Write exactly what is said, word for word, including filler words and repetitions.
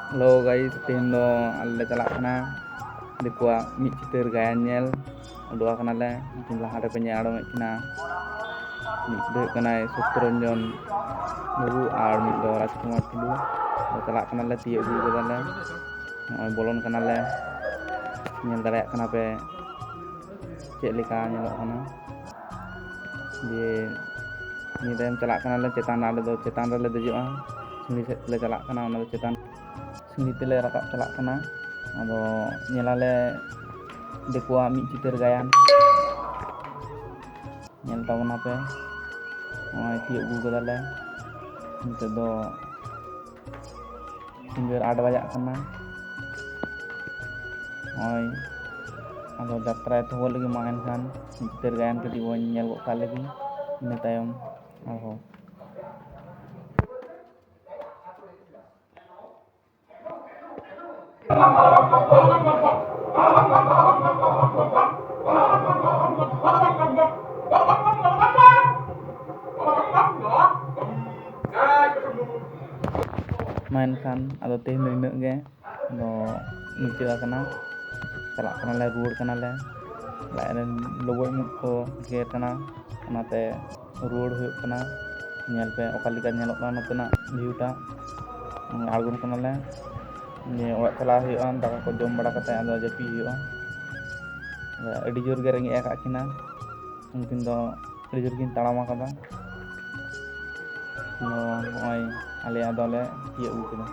Hello guys, ᱛᱮᱦᱮᱧ ᱫᱚ ᱟᱞᱮ ᱞᱮ ᱪᱟᱞᱟᱜ ᱠᱟᱱᱟ ᱫᱤᱠᱩᱣᱟᱜ ᱢᱤᱫ ᱪᱤᱛᱟᱹᱨ ᱜᱟᱭᱟᱱ ᱧᱮᱞ᱾ ᱩᱰᱩᱠ ᱟᱠᱟᱱᱟᱞᱮ, ᱩᱱᱠᱤᱱ ᱞᱟᱦᱟ ᱨᱮᱯᱮ ᱧᱮᱞ ᱟᱲᱚᱢᱮᱫ ᱠᱤᱱᱟ᱾ ᱢᱤᱫ ᱫᱚ ᱦᱩᱭᱩᱜ ᱠᱟᱱᱟᱭ ᱥᱚᱛᱛᱚᱨᱚᱧᱡᱚᱱ ᱵᱟᱹᱵᱩ ᱟᱨ ᱢᱤᱫ ᱫᱚ ᱨᱟᱡᱽᱠᱩᱢᱟᱨ ᱴᱩᱰᱩ᱾ ᱟᱫᱚ ᱪᱟᱞᱟᱜ ᱠᱟᱱᱟᱞᱮ, ᱛᱤᱭᱳᱜ ᱟᱹᱜᱩ ᱠᱟᱫᱟᱞᱮ᱾ ᱱᱚᱜᱼᱚᱭ ᱵᱚᱞᱚᱱ ᱠᱟᱱᱟᱞᱮ, ᱧᱮᱞ ᱫᱟᱲᱮᱭᱟᱜ ᱠᱟᱱᱟ ᱯᱮ ᱪᱮᱫ ᱞᱮᱠᱟ ᱧᱮᱞᱚᱜ ᱠᱟᱱᱟ᱾ ᱡᱮ ᱱᱤᱭᱟᱹ ᱛᱟᱭᱚᱢ ᱪᱟᱞᱟᱜ ᱠᱟᱱᱟᱞᱮ ᱪᱮᱛᱟᱱ ᱨᱮ, ᱟᱞᱮ ᱫᱚ ᱪᱮᱛᱟᱱ ᱨᱮᱞᱮ ᱫᱮᱡᱚᱜᱼᱟ, ᱥᱤᱸᱲᱤ ᱥᱮᱫ ᱞᱮ ᱪᱟᱞᱟᱜ ᱠᱟᱱᱟ, ᱚᱱᱟ ᱫᱚ ᱪᱮᱛᱟᱱ ᱥᱤᱸᱲᱤ ᱛᱮᱞᱮ ᱨᱟᱠᱟᱵ ᱪᱟᱞᱟᱜ ᱠᱟᱱᱟ᱾ ᱟᱫᱚ ᱧᱮᱞᱟᱞᱮ ᱫᱤᱠᱩᱣᱟᱜ ᱢᱤᱫ ᱪᱤᱛᱟᱹᱨ ᱜᱟᱭᱟᱱ᱾ ᱧᱮᱞ ᱛᱟᱵᱚᱱᱟᱯᱮ, ᱱᱚᱜᱼᱚᱭ ᱛᱤᱭᱳᱜ ᱟᱹᱜᱩ ᱠᱟᱫᱟᱞᱮ᱾ ᱱᱤᱛᱚᱜ ᱫᱚ ᱥᱤᱸᱜᱟᱹᱲ ᱟᱴ ᱵᱟᱡᱟᱜ ᱠᱟᱱᱟ᱾ ᱱᱚᱜᱼᱚᱭ ᱟᱫᱚ ᱡᱟᱛᱨᱟ ᱮᱛᱚᱦᱚᱵᱚᱜ ᱞᱟᱹᱜᱤᱫ ᱢᱟ, ᱮᱱᱠᱷᱟᱱ ᱪᱤᱛᱟᱹᱨ ᱜᱟᱭᱟᱱ ᱠᱟᱹᱴᱤᱡ ᱵᱚᱱ ᱧᱮᱞ ᱜᱚᱫ ᱠᱟᱜ ᱞᱮᱜᱮ, ᱤᱱᱟᱹ ᱛᱟᱭᱚᱢ ᱟᱨᱦᱚᱸ᱾ ᱢᱟ ᱮᱱᱠᱷᱟᱱ ᱟᱫᱚ ᱛᱮᱦᱮᱧ ᱫᱚ ᱤᱱᱟᱹᱜ ᱜᱮ᱾ ᱫᱚ ᱢᱩᱪᱟᱹᱫ ᱟᱠᱟᱱᱟ᱾ ᱪᱟᱞᱟᱜ ᱠᱟᱱᱟᱞᱮ, ᱨᱩᱣᱟᱹᱲ ᱠᱟᱱᱟᱞᱮ᱾ ᱞᱟᱡ ᱨᱮᱱ ᱞᱚᱵᱚᱭ ᱢᱩᱡ ᱠᱚ ᱜᱮᱨ ᱠᱟᱱᱟ, ᱚᱱᱟᱛᱮ ᱨᱩᱣᱟᱹᱲ ᱦᱩᱭᱩᱜ ᱠᱟᱱᱟ᱾ ᱧᱮᱞ ᱯᱮ ᱚᱠᱟ ᱞᱮᱠᱟ ᱧᱮᱞᱚᱜ ᱠᱟᱱᱟ ᱱᱚᱛᱮᱱᱟᱜ view ᱴᱟᱜ᱾ ᱟᱬᱜᱚᱱ ᱠᱟᱱᱟᱞᱮ, ᱡᱮ ᱚᱲᱟᱜ ᱪᱟᱞᱟᱣ ᱦᱩᱭᱩᱜᱼᱟ, ᱫᱟᱠᱟ ᱠᱚ ᱡᱚᱢ ᱵᱟᱲᱟ ᱠᱟᱛᱮ ᱟᱫᱚ ᱡᱟᱹᱯᱤᱫ ᱦᱩᱭᱩᱜᱼᱟ᱾ ᱟᱫᱚ ᱟᱹᱰᱤ ᱡᱳᱨ ᱜᱮ ᱨᱮᱸᱜᱮᱡ ᱟᱠᱟᱫ ᱠᱤᱱᱟ, ᱩᱱᱠᱤᱱ ᱫᱚ ᱟᱹᱰᱤ ᱡᱳᱨ ᱠᱤᱱ ᱛᱟᱲᱟᱢ ᱟᱠᱟᱫᱟ᱾ ᱟᱫᱚ ᱱᱚᱜᱼᱚᱭ ᱟᱞᱮᱭᱟᱜ ᱫᱚᱞᱮ ᱛᱤᱭᱳᱜ ᱟᱹᱜᱩ ᱠᱮᱫᱟ᱾